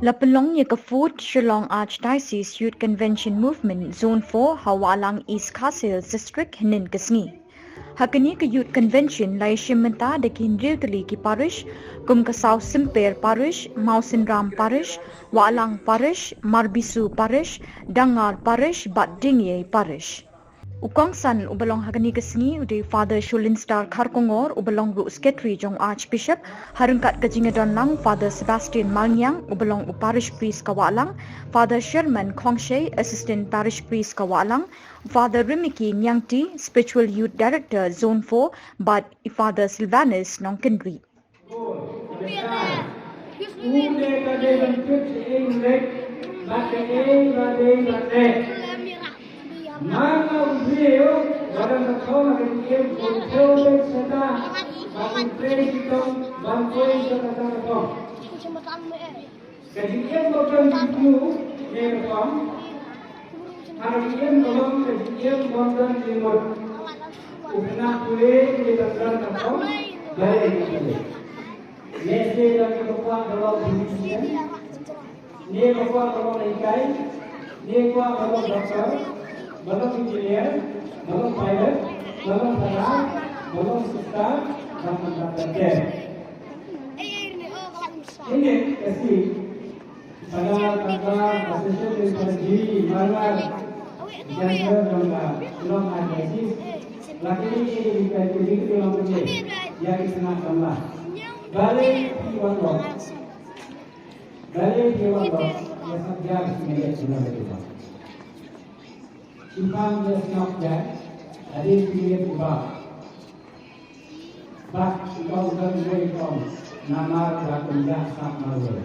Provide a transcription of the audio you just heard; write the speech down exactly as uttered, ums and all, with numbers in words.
La pynlong ïa ka fourth Shillong Archdiocese Youth Convention Movement Zone four ha Wahlang, East Khasi Hills District hynnin ka sngi. Ha kane ka Youth Convention la ïashim bynta da ki hynriew tylli ki parish, kum ka Saw Symper Parish, Mawsynram Parish, Wahlang Parish, Marbisu Parish, Dangar Parish bad Diengiei Parish. U kongsan uba long ha kane ka sngi u dei Father Shulinstar Kharkongor, uba long ruh Secretary jong u Archbishop, ha ryngkat ka jingïadonlang Father Sebastian Malngiang, uba long u Parish Priest ka Wahlang, Father Sherman Khongshei, Assistant Parish Priest ka Wahlang, Father Rimiki Nyangti, Spiritual Youth Director Zone four, bad i Father Sylvanus Nongkynrih. U dei ba dei ban kut ïa ïing lek bad ïa ïing ba dei ban lek. Namar u briew ba dang ka thong ha ka jingim un thew beit shata bad un trei shitom ban poi sha kata ka thong. Ka jingim ba don jingpynïoh ne ka thong. Ha ka jingim ka long ka jingim ba don jingmut. U khynnah pule u dei ban don ka thong ba dei ban pule. Ne se da ki ba kwah ba long businessman, ne ba kwah ba long nonghikai, ne kwah ba long doctor, ba long engineer, ba long pilot, ba long phadar, ba long sister, ba long doctor. Ini kasi pada kata association energy malar jangka jangka long agencies. Laki ini kita kita kita long kita ya kita nak tambah. Balik di Wangkok. Balik di Wangkok. Ya sabda semenjak sembilan puluh lima. Simpang dia sngap dia. Ada sini ubah. Bad u long don uwei u kong namar ba un jah sap marwei.